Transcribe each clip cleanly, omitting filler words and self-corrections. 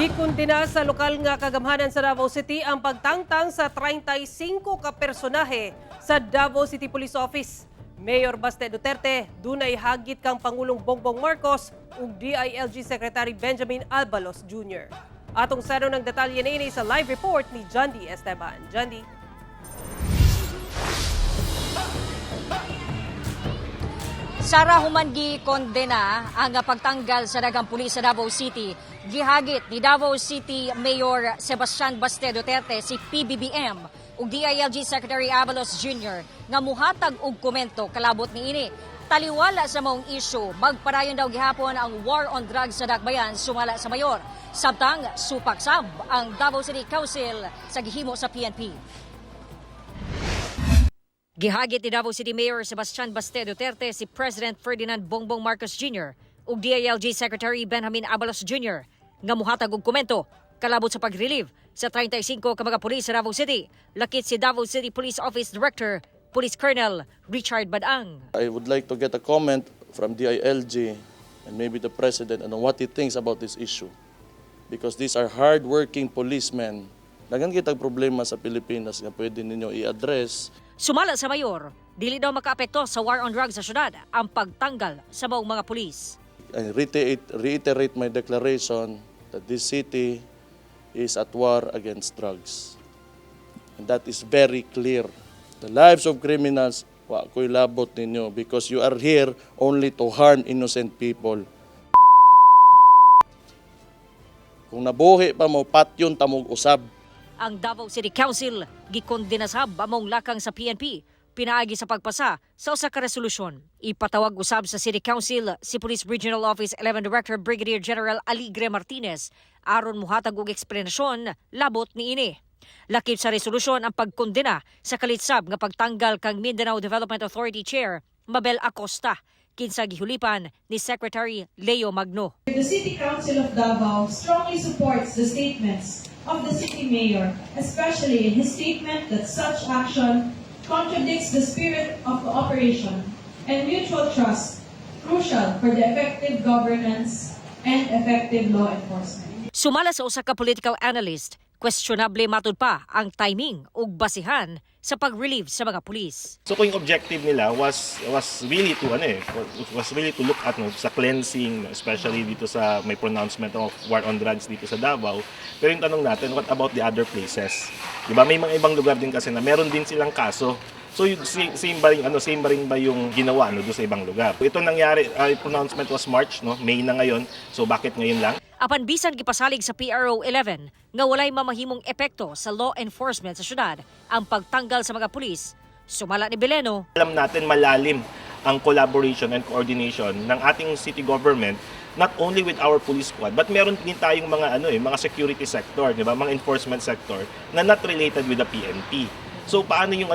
Gikondena sa lokal nga kagamhanan sa Davao City ang pagtangtang sa 35 ka personahe sa Davao City Police Office. Mayor Baste Duterte dunay hagit kang Pangulong Bongbong Marcos ug DILG Secretary Benjamin Abalos Jr. Atong saron ng detalye niini sa live report ni John D. Esteban. John D. Sara, human gikondena ang pagtanggal sa daghang pulis sa Davao City, gihagit ni Davao City Mayor Sebastian Baste Duterte si PBBM ug DILG Secretary Abalos Jr. nga muhatag og komento kalabot niini. Taliwala sa maong issue, magpadayon daw gihapon ang war on drugs sa Dakbayan, sumala sa mayor. Samtang supak sab ang Davao City Council sa gihimo sa PNP. Gihagit ni Davao City Mayor Sebastian Baste Duterte si President Ferdinand Bongbong Marcos Jr. ug DILG Secretary Benjamin Abalos Jr. nga muhatag og komento kalabot sa pag-relieve sa 35 ka mga pulis sa Davao City. Lakit si Davao City Police Office Director Police Colonel Richard Badang. I would like to get a comment from DILG and maybe the president on what he thinks about this issue. Because these are hard-working policemen. Daghan kitag problema sa Pilipinas nga pwede ninyo i-address. Sumala sa mayor, dili daw makaapekto sa war on drugs sa syudad ang pagtanggal sa maong mga pulis. I reiterate my declaration that this city is at war against drugs. And that is very clear. The lives of criminals, wa ko'y labot ninyo because you are here only to harm innocent people. Kung nabuhi pa mo, patyon tamog usab. Ang Davao City Council gikondena sab among lakang sa PNP pinaagi sa pagpasa sa usa ka resolusyon. Ipatawag usab sa City Council si Police Regional Office 11 Director Brigadier General Aligre Martinez aron muhatag og eksplanasyon labot niini. Lakip sa resolusyon ang pagkondena sa kalitsab nga pagtanggal kang Mindanao Development Authority Chair Mabel Acosta, kinsa gihulipan ni Secretary Leo Magno. The City Council of Davao strongly supports the statements of the city mayor, especially in his statement that such action contradicts the spirit of cooperation and mutual trust crucial for the effective governance and effective law enforcement. Sumala sa usa ka political analyst, questionable matud pa ang timing ug basihan sa pag-relieve sa mga pulis. So kung yung objective nila was really to ano eh, was really to look at, no, sa cleansing, no, especially dito sa may pronouncement of war on drugs dito sa Davao. Pero yung tanong natin, what about the other places? 'Di ba? May mga ibang lugar din kasi na meron din silang kaso. So yung same ba rin ba yung ginawa, no, doon sa ibang lugar? Ito nangyari, pronouncement was March, no, May na ngayon. So bakit ngayon lang? Apan bisan gipasalig sa PRO 11 nga walay mamahimong epekto sa law enforcement sa syudad ang pagtanggal sa mga pulis, sumala ni Beleno, Alam natin, malalim ang collaboration and coordination ng ating city government, not only with our police squad, but meron din tayong mga ano eh, mga security sector, 'di ba? Mga enforcement sector na not related with the PNP. So paano yung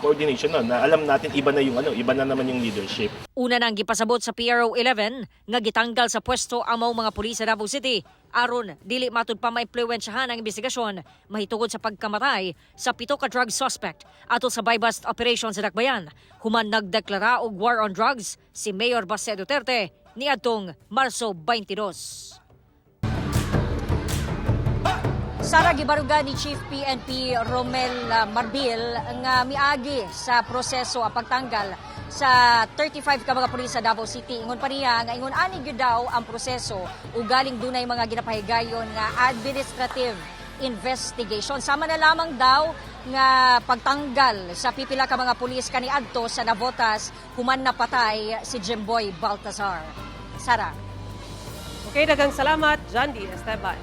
coordination nun na alam natin iba na naman yung leadership? Una nang gipasabot sa PRO 11 nga gitanggal sa pwesto ang maong mga pulis sa Davao City aron dili matud pa maimpluwensyahan ang investigasyon mahitungod sa pagkamatay sa pito ka drug suspect atol sa buy-bust operation sa Dakbayan human nagdeklara og war on drugs si Mayor Baste Duterte niadtong Marso 22. Sara, gibaruga ni Chief PNP Romel Marbil nga miagi sa proseso ang pagtanggal sa 35 ka mga pulis sa Davao City. Ingon pa niya nga ingon ani gyud daw ang proseso ug galing dunay mga ginapahigayon nga administrative investigation. Sama na lamang daw nga pagtanggal sa pipila ka mga pulis kaniadto sa Navotas human napatay si Jimboy Baltazar. Sara. Okay, daghang salamat, John D. Esteban.